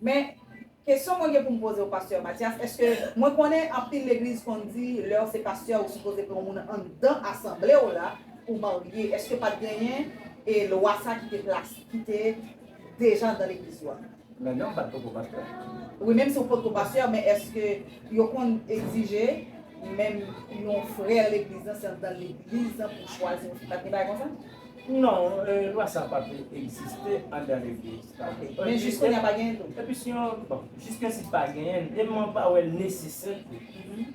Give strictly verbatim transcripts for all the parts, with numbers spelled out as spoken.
Men, kesyon mwen gen pou m poze w, pastè Mathias, èske mwen konnen anpil legliz konn di lè w se pastè, ou sipoze pran yon moun anndan asanble w la pou marye. Èske pa t genyen e lwa sa ki te plas, ki te deja anndan legliz ou a? Men non, m pa t poko pastè. Wi, menm si w potko pastè, men èske yo konn egzije menm yon frè legliz lan, se anndan legliz lan pou chwazi yon fi? Pa t gen bagay konsa? Non, eh, lwa sa pa t egziste anndan legliz la. Ok. Men jis kounye a pa genyen tou? Epi si yon, bon, jis prensip pa genyen, e mwen pa wè l nesesè tou.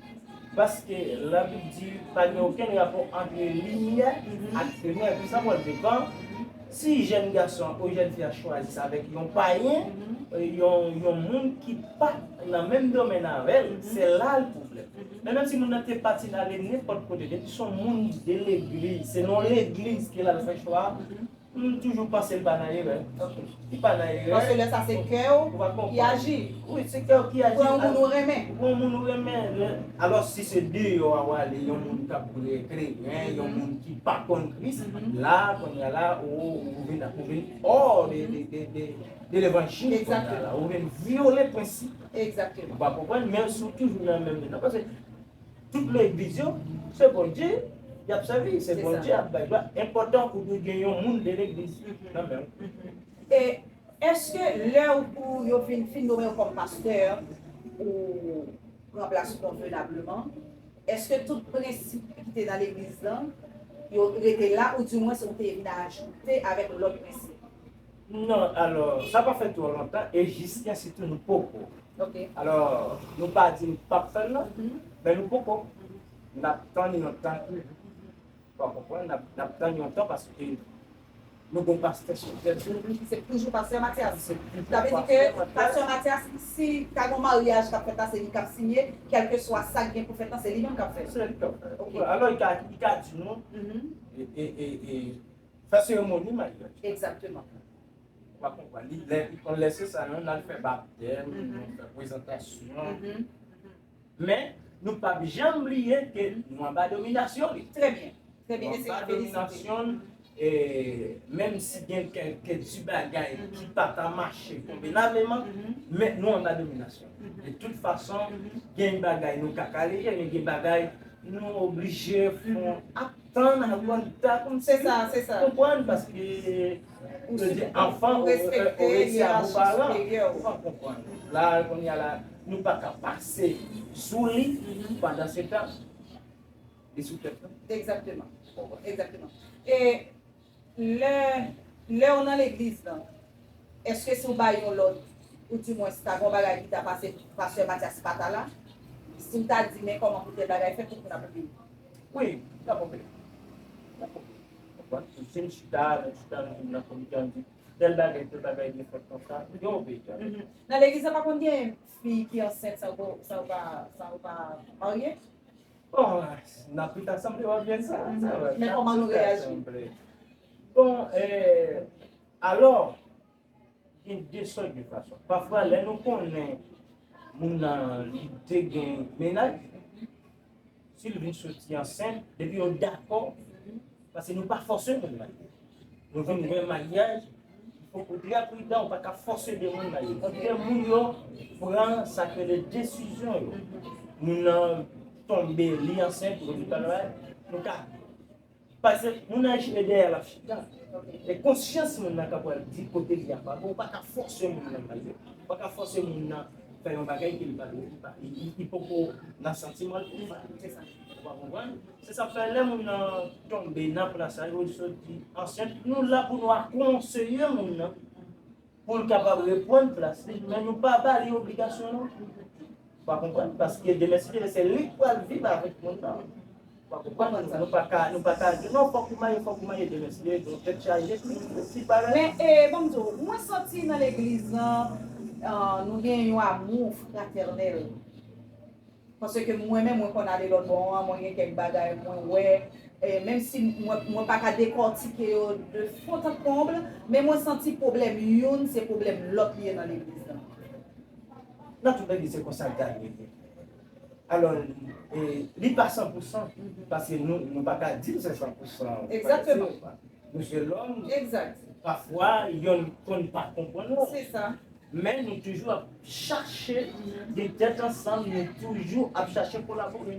Paske Labib di pa gen okenn rapò ant limyè ak tenèb. Sa pral depann si jèn gason ou jèn fi a chwazi sa avèk yon payen, yon, yon moun ki pa nan menm domèn avè l, se la l pwoblèm. Men menm si moun nan te pati n ale nenpòt kote, depi se yon moun de legliz, se nan legliz ke l al fè chwa a, m toujou panse l pa nan erè. Li pa nan erè. Paske lè sa se kè w ki aji. Wi, se kè w ki aji. Pou yon moun ou renmen. Pou yon moun ou renmen. Alò, si se deyò a w ale, yon moun k ap boule kleren, yon moun ki pa konn Kris, la, kounye a la, ou, ou vin, ou vin hors de, de, de, de, de levanjil, kounye a la, ou vin vyole prensip. Ou pa konprann, men si w toujou nan menm, non, paske tout legliz yo, se Bondye y ap sèvi, se Bondye y ap bay glwa. Enpòtan ou dwe gen yon moun de legliz nan men w. E èske lè ou, ou yo vin, fin nonmen w kòm pastè, ou pran plas ou konvenableman, èske tout prensip ki te nan legliz lan, yo rete la, oudimwens ou te vin ajoute avèk lòt prensip? Non, alò, sa pa fè twò lontan, e jiskansye tou nou poko. Alò, nou pa di nou p ap fè l non, men nou poko. N ap tann yon tan. Ou konprann? N ap, n ap tann yon tan paske nou gon pastè sou tèt nou. Se toujou pastè Mathias. Sa vle di ke pastè Mathias, si ta gon maryaj k ap fèt la, se li k ap siyen, kèlkeswa sa k gen pou fèt lan, se li menm k ap fè l. Se li k ap fè l. Alò, li ka, li ka di nou, e, e, e, e, fè seremoni maryaj. Egzakteman. Ou pa konprann? Li, lè, li konn lè se sa, nou, n al fè batèm, nou fè prezantasyon. Men, nou p ap janm bliye ke nou anba dominasyon li. Trè byen. Trè byen, e se yon felisitasyon. E menm si gen kèlke ti bagay ki pa ta mache konvenableman, men nou anba dominasyon. De tout fason, gen bagay nou ka kaleye, men gen bagay nou oblije fè yon ap tann avan ta konn. Se sa, se sa. Konprann, paske yo di enfant obéit à vos parents. Ou pa konprann. La, kounye a la, nou pa ka pase sou li pandan se tan. Li sou tèt nou. Egzakteman. Egzakteman. E lè, lè w nan legliz lan, èske si w bay yon lòd, oudimwens ta gon bagay ki ta pase, pastè Mathias pa ta la? Si w ta di, men kòman pou tèl bagay fèt, tout moun ap obeyi? Wi, l ap obeyi. L ap obeyi. Konprann? Si m chita, nou chita, nou vin nan komite, nou di, tèl bagay, tèl bagay dwe fèt konsa, yo obeyi. Nan legliz la, pa konn gen fi ki ansent san w pa, san w pa marye? Bon, nan tout asanble w ap jwenn sa. Men kòman nou reyaji? Bon, eh, alò, gen de sòt de fason. Pafwa, lè nou konnen moun nan li te gen mennaj, si l vin soti ansent, depi yo dakò, paske nou pa fòse moun nan. Nou vin wè maryaj, fòk ou trè pridan, ou pa ka fòse de moun nan yo. Kite moun yo pran sa k rele desizyon yo. Moun nan tonbe, li ansent, ou di pa la, nou ka. Paske moun nan chita dèyè l ap chita. E konsyans moun nan ka pral di kote li a pa bon, ou pa ka fòse moun nan marye. Ou pa ka fòse moun nan fè yon bagay ke li pa dwe, li pa, li, li, li poko nan santiman l pou fè. Se sa. Ou pa konprann? Se sa k fè lè moun nan tonbe nan plas sa, yo sot di ansent, nou la pou nou akonseye moun nan, pou l kapab reprann plas li, men nou pa ba li obligasyon non. Ou pa konprann? Paske demen si Dye vle, se li k pral viv avèk moun nan. Ou pa konprann? Nou pa ka, nou pa ka di, non, fòk ou marye, fòk ou marye, demen si Dye vle, nou tèt chaje, si pa la. Men, e, ban m di w, mwen santi nan legliz lan, ah, nou gen yon amou fratènèl. Paske mwen menm, mwen konn ale lòt bò an, mwen gen kèk bagay mwen wè, e, menm si mwen, mwen pa ka dekòtike yo de fond en comble, men mwen santi pwoblèm youn, se pwoblèm lòt li ye nan legliz lan. Nan tout legliz, se konsa l ta dwe ye. Alò, e, li pa san pou san, paske nou, nou pa ka di l se san pou san. Egzakteman. Nou se lòm. Egzak. Pafwa, yonn konn pa konprann nou. Se sa. Men nou toujou ap chache gen tèt ansanm, nou toujou ap chache kolabore.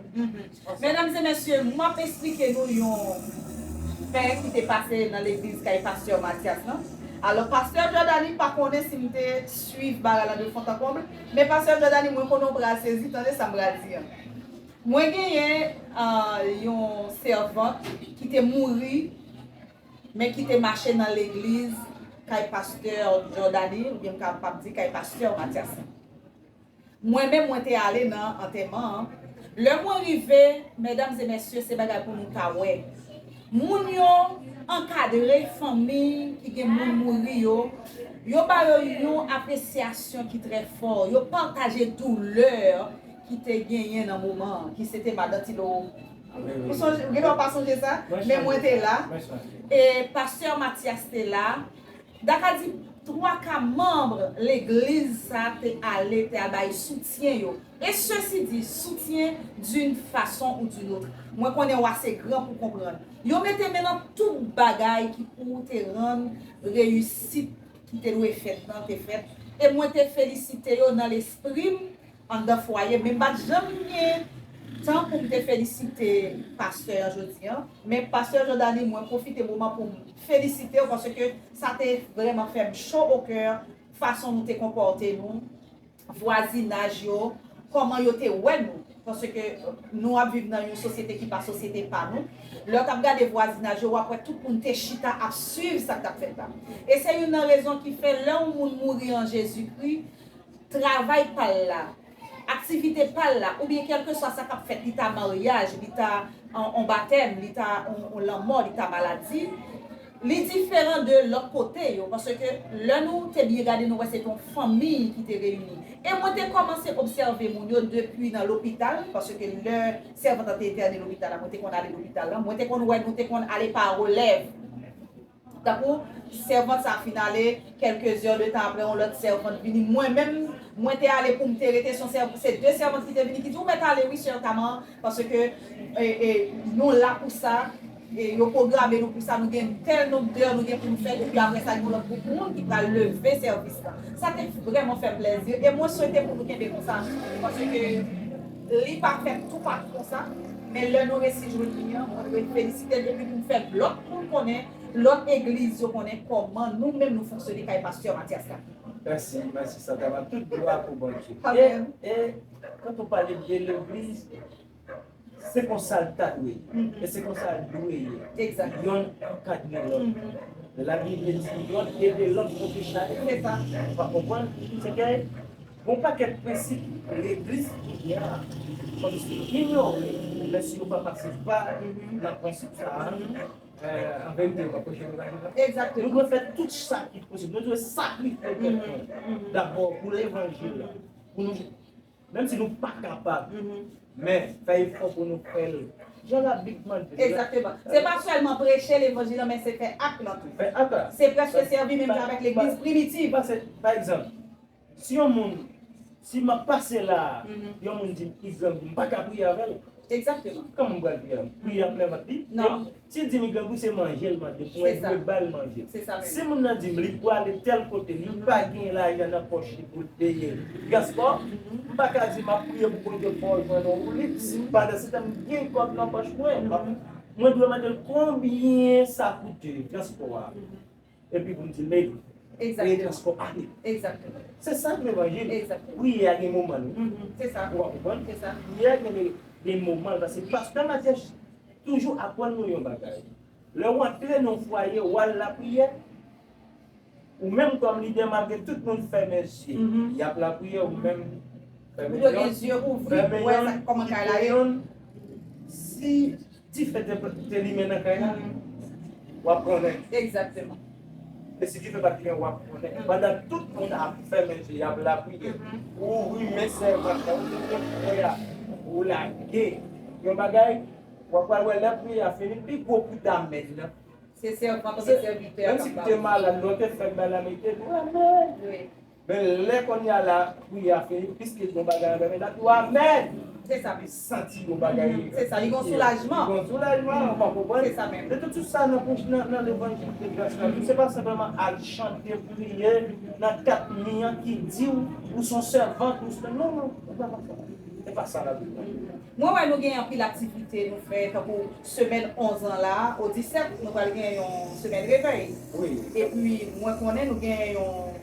Medam e mesye, m ap esplike nou yon fè ki te pase nan legliz kay pastè Matyas lan. Alò, pastè Jordany pa konnen si m te swiv bagay la de fon an konb, men pastè Jordany, mwen konnen w pral sezi, tande sa m pral di an. Mwen genyen yon sèvant ki te mouri, men ki te mache nan legliz kay pastè Jordany, oubyen m kapab di kay pastè Matyas. Mwen menm, mwen te ale nan antèman an. Lè mwen rive, medam e mesye, se bagay pou nou ta wè. Moun yo ankadre fanmi ki gen moun mouri yo, yo ba yo yon apresyasyon ki trè fò, yo pataje doulè ki te genyen nan moman an, ki se te madan Tilo. Ou sonje, ou genlè w pa sonje sa, men mwen te la. E pastè Matyas te la. Dakadi twa ka manm legliz sa te ale, te al bay soutyen yo. E sesi di, soutyen d'une façon ou d'une autre. Mwen konnen w ase gran pou konprann. Yo mete men nan tout bagay ki pou te rann reyisit ki te dwe fèt lan te fèt. E mwen te felisite yo nan lespri m anndan fwaye m, men m pa t janm gen tan pou m te felisite pastè an jodi an. Men pastè Jordany, mwen pwofite moman pou m felisite w paske sa te vrèman fè m cho o kè fason nou te konpòte nou, vwazinaj yo, kòman yo te wè nou. Paske nou ap viv nan yon sosyete ki pa sosyete pa nou. Lè w t ap gade vwazinaj yo, w ap wè tout moun te chita ap swiv sa k t ap fèt la. E se youn nan rezon ki fè lè yon moun mouri an Jezikri, travay pa l la, aktivite pa l la, oubyen kèlkeswa sa k ap fèt, li ta maryaj, li ta on batèm, li ta on lanmò, li ta maladi, li diferan de lòt kote yo. Paske lè nou te byen gade, nou wè se te yon fanmi ki te reyini. E mwen te kòmanse obsève moun yo depi nan lopital, paske lè sèvant lan te entène lopital la, mwen te konn ale lopital la, mwen te konn wè nou te konn ale pa relèv. Tankou sèvant sa fin ale, kèlke zè de tan apre, yon lòt sèvant vini. Mwen menm, mwen te ale pou m te rete, se yon sèv, se de sèvant ki te vini ki di, ou mèt ale wi, sè Tama, paske e, e, nou la pou sa, e, yo pwograme nou pou sa, nou gen tèl nonb dè nou gen pou nou fè, epi apre sa, gen yon lòt gwoup moun ki pral leve sèvis la. Sa te vrèman fè m plèzi, e mwen swete pou nou kenbe konsa, paske li pa fèt toupatou konsa, men lè nou resi jwenn li an, mwen dwe felisite l, epi pou m fè lòt moun konnen, lòt egliz yo konnen kòman nou menm nou fonksyone kay pastè Matyas la. Mèsi, mèsi Santa Maria. Tout glwa pou Bondye. Amèn. E, e, quand on parle de l'église, se konsa l ta dwe ye. E se konsa l dwe ye. Egzakteman. Yonn ankadre lòt. Labib di, yonn ede lòt pou ke chak. Se sa. Ou pa konprann? Se ke gon pakèt prensip legliz ki gen an, kòmsi inyore, men si yo pa pase pa nan prensip sa a, an verite, yo pa preche levanjil la. Egzakteman. Nou dwe fè tout sa ki posib. Nou dwe sakrifye tèt nou dabò pou levanjil la. Pou nou, menm si nou pa kapab, men fè efò pou nou fè l jan Labib mande. Egzakteman. Se pa sèlman preche levanjil la, men se fè ak lan tou. Fè ak la. Se prèske sèvi menm jan avèk legliz primitiv. Paske, pa egzanp, si yon moun, si m ap pase la a, yon moun di m li grangou, m pa ka priye avè l. Egzakteman. Kòman m pral priye avè l? Priye ap lè vant li? Non. Si l di m li grangou, se manje l mande pou mwen, m dwe ba l manje. Se sa menm. Si moun nan di m li prale tèl kote, li pa gen lajan nan pòch li pou l peye transpò, m pa ka di m ap priye pou Bondye fè w jwenn yon woulit, pandan se tan m gen kòb nan pòch mwen. Mwen dwe mande l konbyen sa koute transpò a. Epi pou m di l, men, peye transpò ale. Egzakteman. Se sa k levanjil. Egzakteman. Priyè a gen moman l wi. Se sa. Ou pa konprann? Se sa. Priyè a gen, gen moman l, paske pastè Matyas toujou aprann nou yon bagay. Lè w antre nan yon fwaye, w al lapriyè, ou menm kòm lidè, malgre tout moun fèmen zye, y ap lapriyè, ou menm fèmen yonn, fèmen yonn, kite yonn. Si dife te, te limen nan kay la, w ap konnen. Egzakteman. E si dife pa t limen, w ap konnen. Pandan tout moun ap fèmen je, y ap lapriyè, ou ouvri men sèvant la, ou ouvri men frè a, ou lage yon bagay, w ap pral wè lè priyè a fini, pi gwo kout amèn nan. Se sèvant, se sèvitè a k ap pale. Menm si te malad, lè w te fèk bay la, men te di amèn. Wi. Men lè kounye a la, priyè a fini, piske yon bagay anlè men la, di amèn. Se sa menm. Li santi yon bagay. Se sa, li gon soulajman. Li gon soulajman, ou pa konprann? Se sa menm. De tout sa nan, nan, nan levanjil de gras la, se pa senpleman al chante, priye nan kat mi an ki di w, ou se yon sèvant, ou se, non, non, se pa sa. Se pa sa la Bib la. Mwen wè nou gen anpil aktivite nou fè, tankou semèn onz an la, o disèt, nou pral gen yon semèn revèy. Wi. Epi, mwen konnen nou gen yon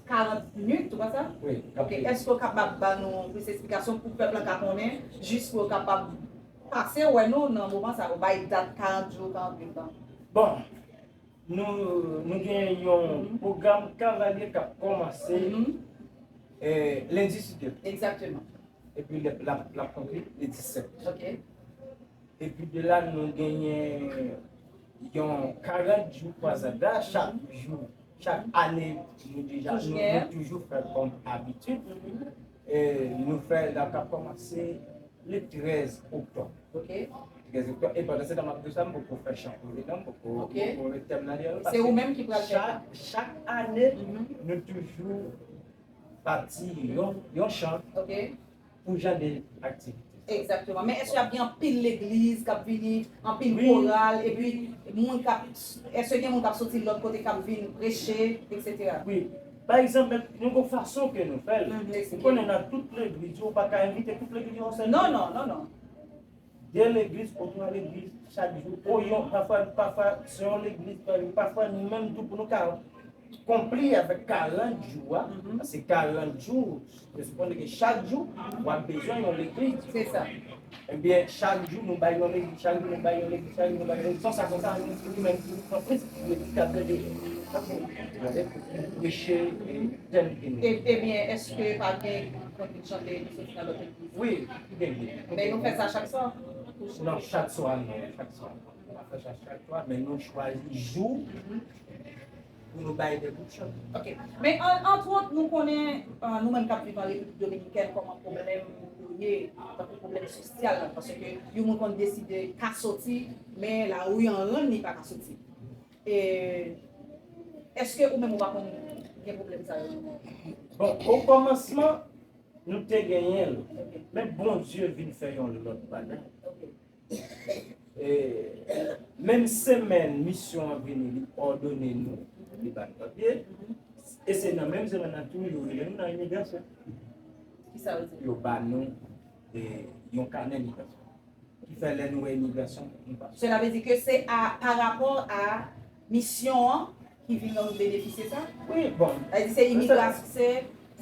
karant nwit, ou konn sa? Wi. Ok, èske w kapab ba nou plis esplikasyon pou pèp la ka konnen, jis pou yo kapab pase wè nou nan moman sa, ou bay dat karant jou, karant nwit lan? Bon, nou, nou gen yon pwogram kavalye k ap kòmanse, eh, lendi, si Dye vle. Egzakteman. Epi l ap, l ap, l ap konkli le disèt. Ok. Epi de la, nou genyen yon karant jou kwazada, chak jou, chak ane, nou deja, nou, nou toujou fè kòm abitid. E nou fè, l ap kòmanse le trèz oktòb. Ok. Trèz oktòb. E pandan se tan, m ap di sa, m poko fè chan pwofesyonèl, m poko, poko ret tèm nan li. Se ou menm ki pral fè sa? Chak, chak ane, nou toujou pati yon, yon chan pou jan de aktivite. Egzakteman. Men èske ap gen anpil legliz k ap vini, anpil koral, epi moun k ap, èske gen moun k ap soti lòt kote k ap vin preche, etsetera? Wi. Pa egzanp, nou gon fason ke nou fè l. Ou konnen nan tout legliz, ou pa ka envite tout legliz yon sèl jou. Non, non, non, non. De legliz, ou twa legliz, chak jou. Ou yon, pafwa, pafwa, se yon legliz, pafwa nou menm tou pou nou ka konpli avèk karant jou a, paske karant jou, yo sipoze ke chak jou, w ap bezwen yon legliz. Se sa. Ebyen, chak jou nou bay yon legliz, chak jou nou bay yon legliz, chak jou nou bay yon legliz. Konsa, konsa, nou, nou menm, nou pran prensip legliz k ap tande, tande, tande, preche, e, tèl ke nou. E, ebyen, èske pa gen konn vin chante, nou soti nan lòt legliz? Wi, ki gen vin. Men nou fè sa chak swa? Non, chak swa, non, chak swa. Nou pa fè sa chak swa, men nou chwazi jou pou nou bay de bout chan. Ok. Men an, antwòt, nou konnen, euh, nou menm k ap viv an Repiblik Dominikèn, kòman pwoblèm yo ye, tankou pwoblèm sosyal la, paske yon moun konn deside ka soti, men lari an rann li pa ka soti. E èske ou menm ou pa konn gen pwoblèm sa yo? Bon, o kòmansman, nou te genyen l, men Bondye vin fè yon lòt bagay. E, menm semèn misyon an vini, li òdone nou, li ba n papye. E se nan menm semèn nan tou, yo rele nou nan imigrasyon. Ki sa yo di? Yo ba nou, e, yon kanè migrasyon. Ki fè lè nou wè imigrasyon, nou pa. Cela veut dire que c'est à, par rapport à mission an ki vin nan nou benefisye sa? Wi, bon. Sa vle di se imigrasyon, se,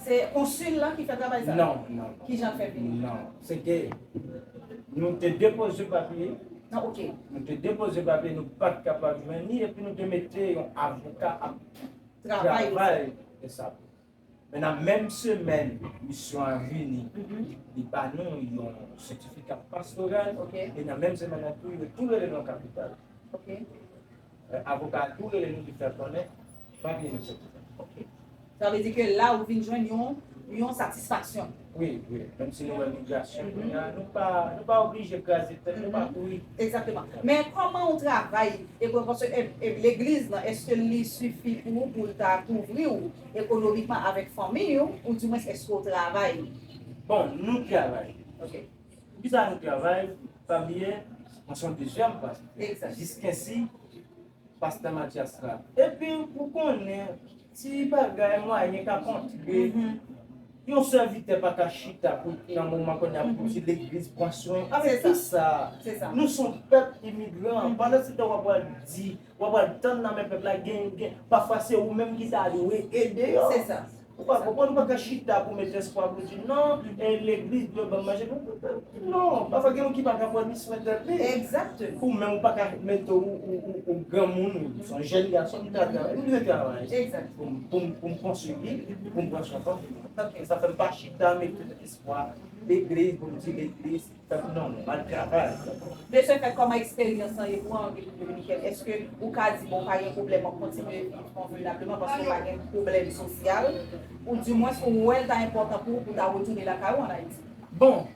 se konsil lan ki fè travay sa? Non, non. Ki jan l fè vini? Non, se ke nou te depoze papye. Ah, ok. Nou te depoze papye, nou pa t kapab jwenn li, epi nou te mete yon avoka ap travay, travay de sa. Men nan menm semèn misyon an vini, li ba nou yon sètifika pastoral, e nan menm semèn nan tou, yo tou rele nou nan kapital. Ok. E, avoka a tou rele nou, li fè konnen papye nou sètifika. Ok. Sa vle di ke la ou vin jwenn yon, yon satisfaksyon. Wi, wi. Menm si nou wè migrasyon kounye a, nou pa, nou pa oblije kraze tèt nou, pa kouri. Egzakteman. Men kòman ou travay, e pou, paske, e, e, legliz lan, èske li sifi pou ou, pou l ta kouvri w ekonomikman avèk fanmi w, oudimwens èske w travay? Bon, nou travay. Ok. Poukisa nou travay? Pa bliye, mwen se yon dezyèm pastè. Egzakteman. Jiskensi, pastè Matyas la. Epi, ou konnen, ti bagay mwayen ka kontre. Yon sèvitè pa ka chita pou, nan moman kounye a, pou di legliz pran swen. Avèk tout sa, nou se yon pèp imigran. Pandan se tan w ap pral di, w ap pral tann nan men pèp la, gen, gen, pafwa se ou menm ki ta dwe ede yo. Se sa. Ou pa konprann, ou pa ka chita pou mete espwa pou di, non, e, legliz dwe ban m manje. Non, pafwa gen moun ki pa ka pran ni swen tèt li. Egzakteman. Ou menm ou pa ka mete ou, ou, ou, ou granmoun, ou se yon jèn gason, m ta travay, m dwe travay. Egzakteman. Pou m, pou m, pou m konstwi, pou m pran swen fanmi m. Ok. Sa fè m pa chita mete espwa legliz pou m di legliz. Non, m al travay. De ce fait, kòman eksperyans lan ye pou ou an Repiblik Dominikèn? Èske ou ka di, bon, ou pa gen pwoblèm, w ap kontinye viv konvenableman paske ou pa gen pwoblèm sosyal? Oudimwens, ou wè l ta enpòtan pou ou, pou w ta retounen lakay ou ann Ayiti? Bon,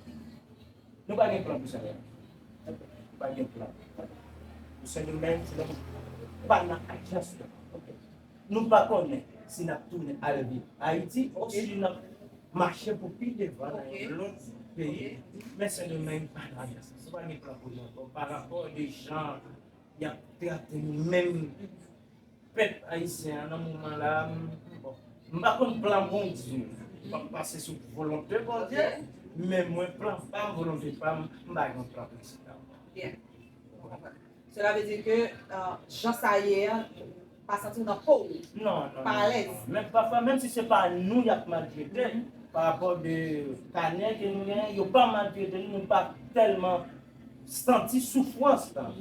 nou pa gen plan pou Sendomeng. Nou pa gen plan. Pou Sendomeng, Sendomeng pa nan ajans nou. Nou pa konnen. si n ap tounen al viv Ayiti, osi n ap mache pou pi devan nan yon lòt peyi. Men Sendomeng pa nan sa. Ou pa gen plan pou nou ankò. Pa rapò de jan y ap trate nou menm pèp ayisyen an nan moman la, m, bon, m pa konn plan Bondye. M ap pase sou volonte Bondye, men mwen plan pa m, volonte pa m, m pa gen plan prensipal. Byen. Ou konprann? Cela veut dire que, euh, jan sa ye a, pa santi w nan po w. Non, non, pa alèz. Men pafwa, menm si se pa nou y ap maltrete, pa rapò de kanè ke nou genyen, yo pa maltrete nou, nou pa tèlman santi soufrans lan.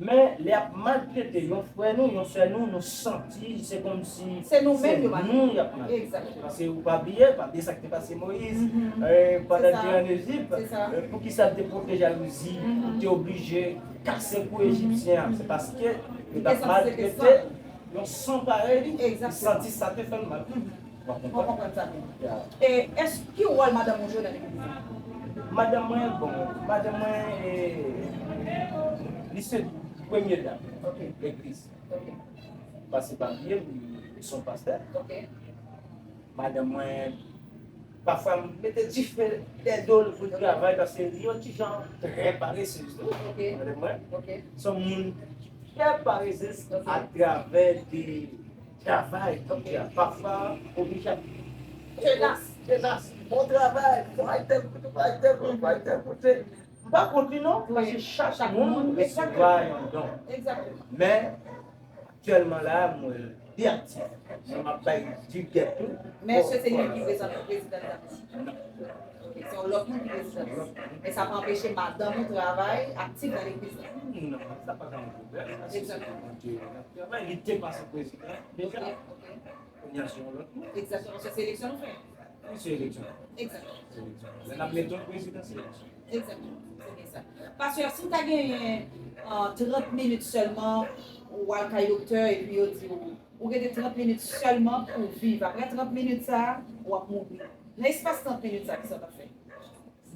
Men lè y ap maltrete yon frè nou, yon sè nou, nou santi se kòmsi se nou menm yo maltrete. Paske ou pa bliye, pa bliye sa k te pase Moyiz, pandan l te ann Ejip. Poukisa l te pwoteje jalouzi, li te oblije kase kou Ejipsyen an? Se paske yo t ap maltrete yon san parèy li, li santi sa te fè l mal. Ou konprann sa byen. E èske, ki wòl madanm ou jwe nan legliz la? Madanm mwen, bon, madanm mwen, e, li se premye dam legliz. Paske pa bliye, li se yon pastè. Madanm mwen, pafwa m mete dife dèyè do l pou l travay, paske li yon ti jan trè parezez tou. Madanm mwen, se yon moun trè parezez atravè de travay, donk, pafwa, oblije ap tenas, tenas, bon travay, fò al tèl kote, fò al tèl kote, fò al tèl kote. M pa kont li non, paske chak moun gen travay anndan. Men, aktyèlman la, mwen byen aktif. Mwen m ap bay digèt tou. Men èske se li menm ki prezante prezidan Dapiti? Non. Ok, se yon lòt moun ki prezante. Men sa pa anpeche madanm ou travay aktif nan legliz la. Non, sa pa ta yon pwoblèm. Paske se pou Bondye l ap travay. Li te pase prezidan deja. Kounye a se yon lòt moun. Egzakteman, se seleksyon nou fè. Wi, se eleksyon. Egzakteman. Se eleksyon. Lè n ap mete yon prezidan, se eleksyon. Egzakteman. Se byen sa. Pastè, si w ta genyen, euh, trant minit sèlman, ou al kay doktè epi yo di w, ou gen trant minit sèlman pou w viv. Apre trant minit sa a, w ap mouri. Nan espas trant minit sa a, kisa w t ap fè?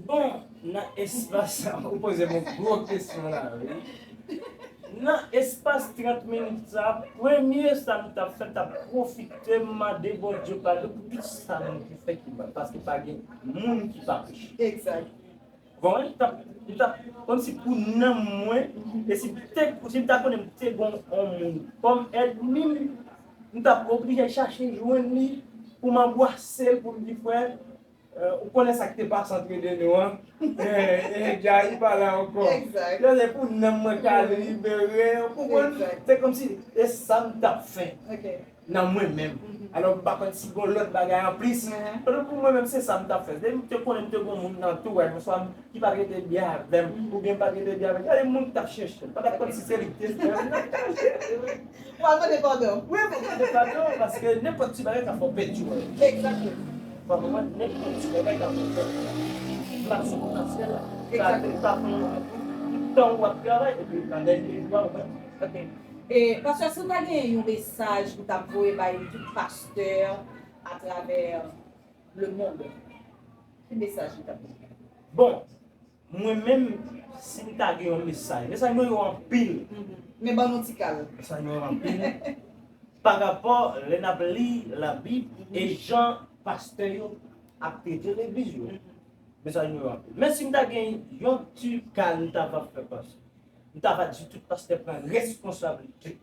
Bon, nan espas sa, ou poze m yon gwo kesyon la, wi. Nan espas trant minit sa, premye sa m t ap fè, m t ap pwofite mande Bondye padon pou tout sa m te fè ki mal, paske pa gen moun ki pa peche. Egzak. Bon, m t ap, m t ap, kòmsi pou nanm mwen, e si m te, si m ta konnen m te gon yon moun kòm ènmi m, m t ap oblije chache jwenn li pou m anbwase l, pou m di, frè, euh, ou konnen sa k te pase antre de nou an? Eh, eh, Jayi pa la ankò. Egzak. Lè se pou nanm mwen ka libere, ou konprann? Egzak. Se kòmsi, e sa m t ap fè. Ok. Nan mwen menm. Mhm. Alò, m pa konn si gon lòt bagay anplis. Mhm. Donk, pou mwen menm, se sa m t ap fè. Depi m te konnen m te gon moun nan antouraj mwen, swa m, ki pa t rete byen avè m, mhm, oubyen m pa t rete byen avè m, gade moun k t ap chèche m. Pa t ap konn si se li k te fè m. Ou al mande padon. Wi, pou mande padon, paske nenpòt ti bagay ka fè w pèdi w. Egzakteman. Ou konprann? Nenpòt ti bagay ka fè w pèdi w. Plas ou nan syèl la. Egzakteman. Sa te ka pran tout tan w ap travay, epi nan dènye jou a, ou pèdi. Ok. E, pastè, si w ta gen yon mesaj pou w t ap voye bay tout pastè atravè lemonn, ki mesaj ou t ap voye? Bon, mwen menm, si m ta gen yon mesaj, mesaj mwen yo anpil. Mhm. Men ban nou ti kal. Mesaj mwen yo anpil. Pa rapò lè n ap li Labib e jan pastè yo ap trete legliz yo. Mhm. Mesaj mwen yo anpil. Men si m ta gen yon ti kal m ta va fè pastè, m ta va di tout pastè pran responsablite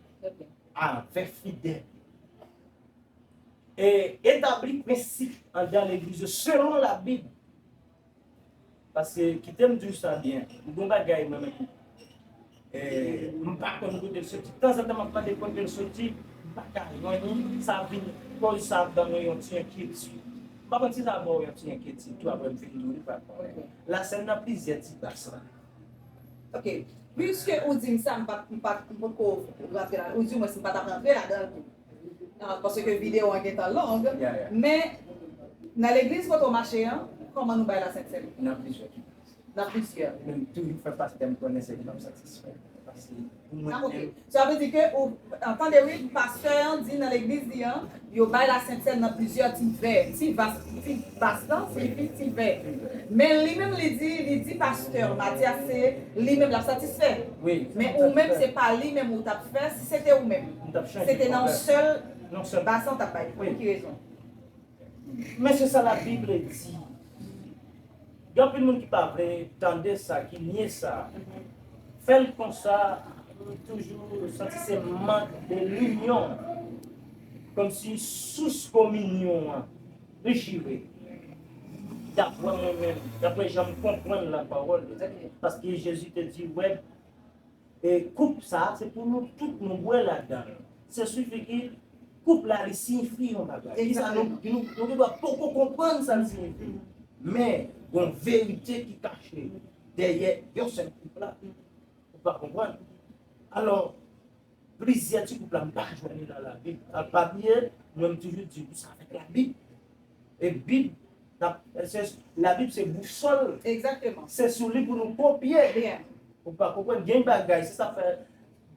avè fidèl. E etabli prensip anndan legliz yo selon Labib. Paske, kite m di w sa byen, m gon bagay mwen menm, eh, m pa konn kote l soti. Tanzantan m ap mande kote l soti, m pa ka jwenn li, sa vin, kòz sa ban mwen yon ti enkyetid. M pa konn si sa ba w yon ti enkyetid tou, apre m fin di w li, pa konnen. Lasèn nan plizyè ti bas la. Ok. Piske ou di m sa, m pa, m pa, m poko rantre la. Ou di mwen si m pa t ap rantre ladan l tou. Ah, paske videyo an gentan long. Yeah, yeah. Men, nan legliz kote w mache an, kòman nou bay Lasent Sèn? Nan plizyè. Nan plizyè. Men m toujou fè pastè m konnen se li m ap satisfè. Paske pou mwen menm. Ah, ok. Sa vle di ke ou, an, tande wi, pastè an di nan legliz li an, yo bay Lasent Sèn nan plizyè ti vè. Ti vas, ti vas lan, siyifi ti vè. Men li menm li di, li di pastè Matyas se li menm l ap satisfè. Wi. Men ou menm se pa li menm ou t ap fè, si se te ou menm. M t ap chanje. Se te nan yon sèl Non sèlman. Basan t ap bay li. Pou ki rezon? Men se sa Labib di. Gen anpil moun ki pa vle tande sa, ki nye sa. Fè l konsa, ou toujou santi se mank de linyon. Kòmsi sous kominyon an dechire. Daprè mwen menm, daprè jan m konprann lapawòl de Dye. Paske Jezi te di, wè, e koup sa a, se pou nou tout nou bwè ladan l. Se sifi ki koup la, li siyifi yon bagay. Ki sa nou, nou, nou te dwa poko konprann sa l siyifi. Men, gon verite ki kache dèyè yon sèl koup la. Ou pa konprann? Alò, plizyè ti koup la, m pa jwenn li nan Labib. Al pa bliye, mwen m toujou di, sa avèk Labib. E Bib, n ap, se, Labib se bousòl. Egzakteman. Se sou li pou nou kopye. Byen. Ou pa konprann? Gen bagay, se sa fè,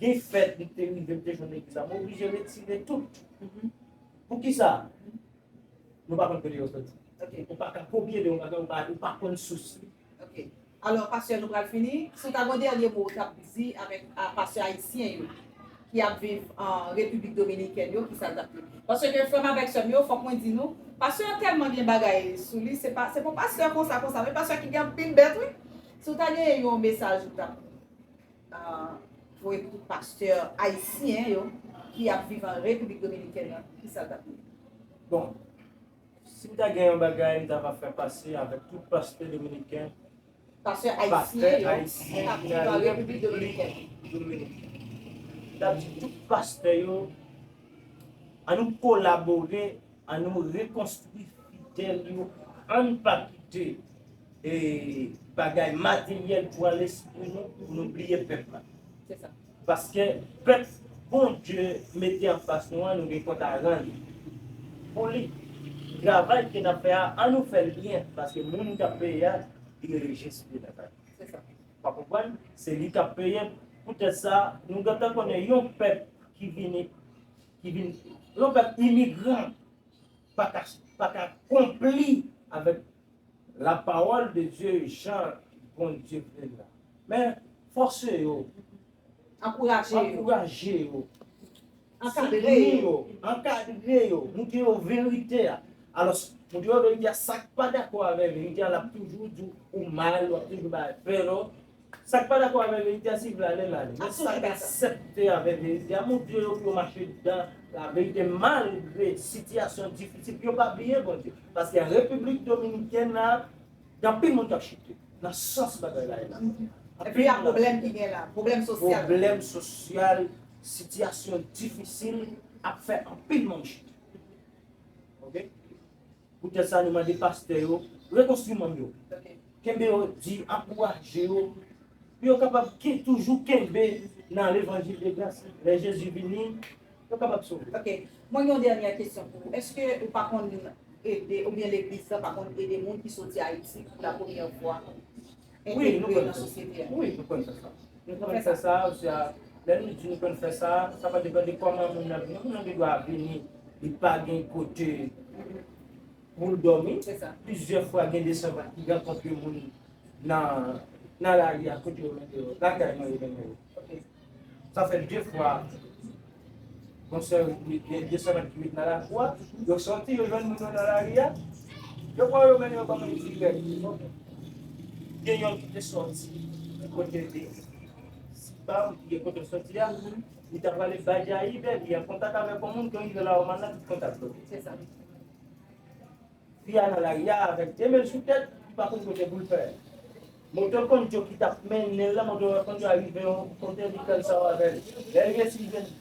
gen fèt, m te rive, m te jwenn legliz la, m oblije retire tout. Mhm. Poukisa? Nou pa konn kote yo soti. Ok. Ou pa ka kopye de yon bagay, ou pa, ou pa konn sous li. Ok. Alò, pastè, nou pral fini. Si w ta gen yon dènye mo w t ap di avèk, a, pastè ayisyen yo ki ap viv an Repiblik Dominikèn yo, ki sa l t ap di? Paske frè m avèk sè m yo, fòk mwen di nou, pastè an tèlman gen bagay sou li, se pa, se pa pastè konsa, konsa, men pastè ki gen anpil bèt, wi. Si w ta gen yon mesaj ou t ap, a, voye pou tout pastè ayisyen yo ki ap viv an Repiblik Dominikèn nan, ki sa l t ap di? Bon, si m ta gen yon bagay m ta va fè pase avèk tout pastè dominiken, pastè ayisyen yo k ap viv an Repiblik Dominikèn. Dominik. M ta di tout pastè yo, ann nou kolabore, ann nou rekonstwi fidèl yo, ann pa kite, e, bagay materyèl pran lespri nou, pou nou bliye pèp la. Se sa. Paske pèp Bondye mete anfas nou an, nou gen kont a rann pou li. Travay ke n ap fè a, ann nou fè l byen, paske moun k ap peye a, li rejis li nan kay. Se sa. W konprann? Se li k ap peye. Poutèt sa, nou gentan konnen yon pèp ki vini, ki vin, yon pèp imigran pa ka, pa ka konpli avèk la parole de Dieu, jan Bondye vle l la. Men, fòse yo. Ankouraje yo. Ankouraje yo. Ankadre yo. Soutni yo, ankadre yo, montre yo verite a. Alò, montre yo verite a, sa k pa dakò avèk verite a, l ap toujou di w mal, l ap toujou bay pè, non? Sa k pa dakò avèk verite a, si l vle ale, l ale. Men sa k aksepte avèk verite a, montre yo pou yo mache dan laverite malgre sitiyasyon difisil, pou yo pa bliye Bondye. Paske Repiblik Dominikèn la, gen anpil moun k ap chite nan sans bagay la ye la. Epi y a pwoblèm ki gen la, pwoblèm sosyal. Pwoblèm sosyal, sitiyasyon difisil ap fè anpil moun chite. Oke? Poutèt sa, nou mande pastè yo, rekonstwi manm yo. Kenbe yo di, ankouraje yo, pou yo kapab ke-, toujou kenbe nan levanjil de gras. Lè Jezi vini, yo kapab sove. Ok. Mwen gen yon dènyè kesyon pou ou. Èske ou pa konn ede, oubyen legliz la pa konn ede moun ki soti Ayiti pou la premyè fwa entegre nan sosyete a? Wi, nou konn fè sa. Nou konn fè sa, oswa, lè nou di nou konn fè sa, sa va depann de kòman moun nan vini. Yon moun nan gen dwa vini, li pa gen kote pou l dòmi. Se sa. Plizyè fwa, gen de sèvant ki rankontre moun nan, nan lari a, kote yo mennen yo, lakay mwen yo mennen yo. Sa fè de fwa, bon, sè, gen de sèvant ki met nan lakou a, yo sòti, yo jwenn moun yo nan lari a, yo pran yo mennen yo ban moun dirèk. Gen yon ki te sòti kote de Sibam, ki gen kote sòti a, li ta prale Badjayibe, li an kontak avèk yon moun ki rive la, ou mann nan ki kontak yo. Se sa. Fi a nan lari a avèk de men l sou tèt, li pa konn kote pou l fè. Moto kondyo ki t ap mennen l la, moto kondyo a rive yon kote, li fè l sa avè l. Lè l rive, si l jwenn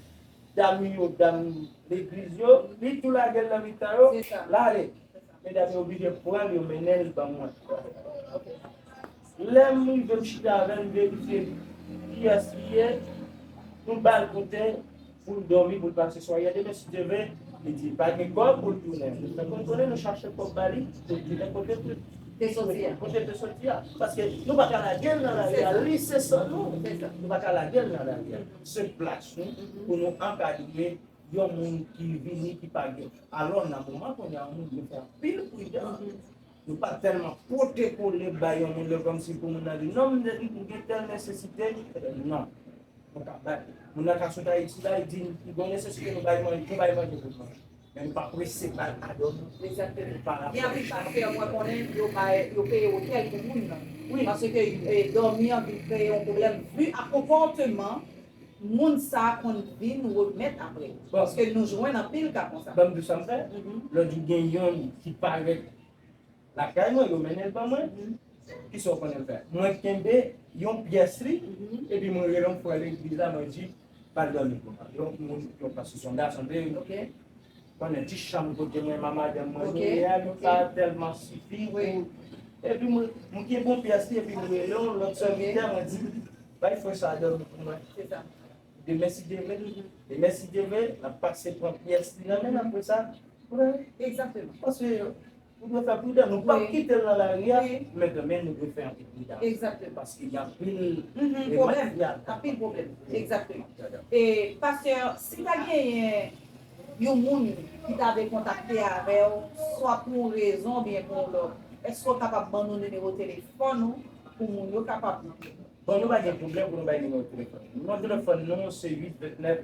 dam yo, dam legliz yo, li tou lage l nan mitan yo, l ale. Medam yo oblije pran l, yo mennen l ban mwen. Lè m rive, m chita avè l, m verifye kiyès li ye, m ba l kote pou l dòmi, pou l pase swari a. Demen, si Dye vle, li di pa gen kòb pou l tounen. Nou fè konn konnen nou chache kòb ba li, pou l tounen kote l te soti a. Kote l te soti a. Paske nou pa ka lage l nan lari a, li se san nou. Nou pa ka lage l nan lari a. Se plas nou pou nou ankadre yon moun ki vini, ki pa gen. Alò, nan moman kounye a, yon moun dwe fè anpil pridan. Nou pa tèlman pote kole bay yon moun lè kòmsi pou moun nan di, non, m gen tèl nesesite. Non. Nou ka bay. Moun nan ka sot Ayiti la, li di, li gen nesesite nou bay manje, nou bay manje pou mwen. Men nou pa prese bay pa dòmi. Egzakteman. Gen anpil pastè, mwen konnen, yo bay, yo peye otèl pou moun nan. Wi. Paske e, dòmi an vin kreye yon pwoblèm vi ak konpòteman moun sa a konn vin remèt apre. Bon. Paske nou jwenn anpil ka konsa. Ban m di w sa m fè. Lòt jou gen yonn ki parèt lakay mwen, yo mennen l ban mwen. Kisa w konnen m fè? Mwen kenbe yon pyès li, epi mwen rele yon frè legliz la, mwen di, pa l dòmi pou mwen. Yon moun, yon pastè se yon gason, te konnen ti chanm kote mwen, ma madanm mwen, nou ye a, nou pa tèlman sifi pou. Epi mwen, mwen kenbe yon pyès li, epi mwen rele yon lòt sèvitè, mwen di, bay frè sa a dòmi pou mwen. Demen si Dye vle, demen si Dye vle, n ap pase pran pyès li nan men l apre sa. Egzakteman. Paske nou dwe fè pridan, nou p ap kite l nan lari a, men kanmenm nou dwe fè anpil pridan. Egzakteman. Paske gen anpil pwoblèm. Anpil pwoblèm. Egzakteman. E, pastè, si ta genyen yon moun ki ta vle kontakte avè w, swa pou yon rezon oubyen pou yon lòt, èske w kapab ban nou nimewo telefòn ou pou moun yo kapab Bon, nou pa gen pwoblèm pou nou bay nimewo telefòn. Nimewo telefòn nou se uit vennèf,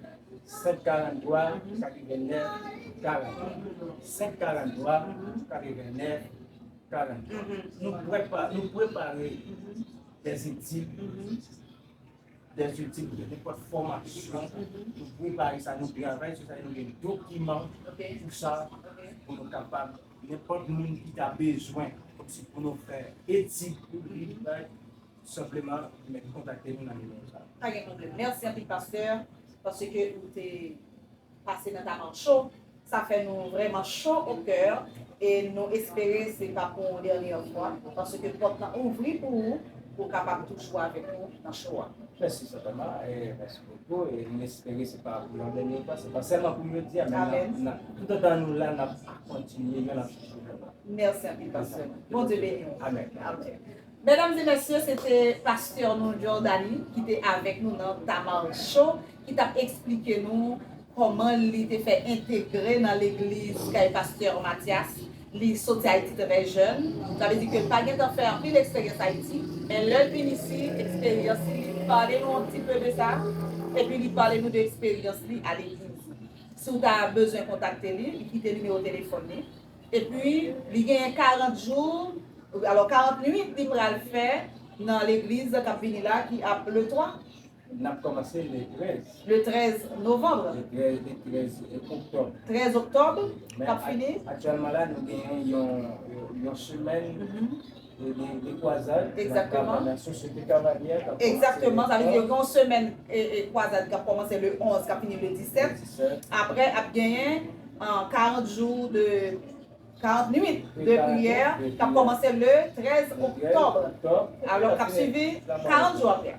senk karantwa, katrevennèf, karant. Senk karantwa, katrevennèf, karant. Nou prepa, nou prepare dèzetid, dèzetid, nenpòt fòmasyon. Nou prepare sa, nou travay sou sa, nou gen dokiman pou sa, pou nou kapab, nenpòt moun ki ta bezwen, kòmsi pou nou fè etid pou li, Senpleman, men kontakte nou nan nimewo sa. Pa gen pwoblèm. Mèsi anpil pastè, paske ou te pase nan Taman Cho. Sa fè nou vrèman cho o kè e nou espere se pa pou yon dènyè fwa, paske pòt lan ouvri pou ou, pou w kapab toujou avèk nou nan cho a. Mèsi Sentama, e mèsi bokou, e m espere se pa pou yon dènyè fwa, se pa sèlman pou jodi a, men n ap, n ap, toutotan nou la, n ap kontinye, n ap chèche vrèman. Mèsi anpil pastè. Bondye beni w. Amèn. Amèn. Medam e mesye, se te pastè nou Jordany ki te avèk nou nan Tamar Show, ki t ap eksplike nou kòman li te fè entegre nan legliz kay pastè Mathias. Li soti Ayiti trè jèn. Sa vle di ke l pa gentan fè anpil eksperyans Ayiti, men lè l vin isi, eksperyans li, li pale nou yon ti pe de sa, epi li pale nou de eksperyans li a legliz. Si w ta bezwen kontakte li, li kite nimewo telefòn li. Epi, li genyen karant jou, alò, karant nuit li pral fè nan legliz k ap vini la, ki ap le twa. N ap kòmanse le trèz. Le trèz novanm. Le trèz, le trèz oktòb. Trèz oktòb, k ap fini. Aktyèlman la, nou genyen yon, yon semèn de, de, de kwazad. Egzakteman. Sosyete Kavaliè. Egzakteman, sa vle di yo gen yon semèn e, e kwazad k ap kòmanse le onz, k ap fini le disèt. Apre, ap genyen karant jou de, karant nuit de priyè k ap kòmanse le trèz oktòb. Alò, k ap swivi karant jou apre.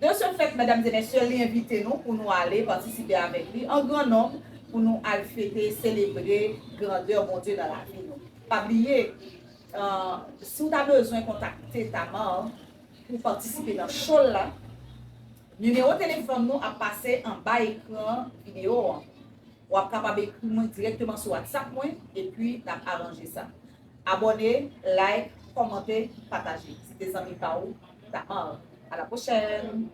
De ce fait, medam e mesye, li envite nou pou nou ale patisipe avèk li an gran nonb pou nou al fete, selebre grandè Bondye nan lavi nou. Pa bliye, si w ta bezwen kontakte Tamar pou patisipe nan show l la, nimewo telefòn nou ap pase anba ekran videyo an. W ap kapab ekri mwen dirèkteman sou WhatsApp mwen, epi n ap aranje sa. Abòne, like, kòmante, pataje. Se te zanmi pa w, Tamar. A la pwochèn!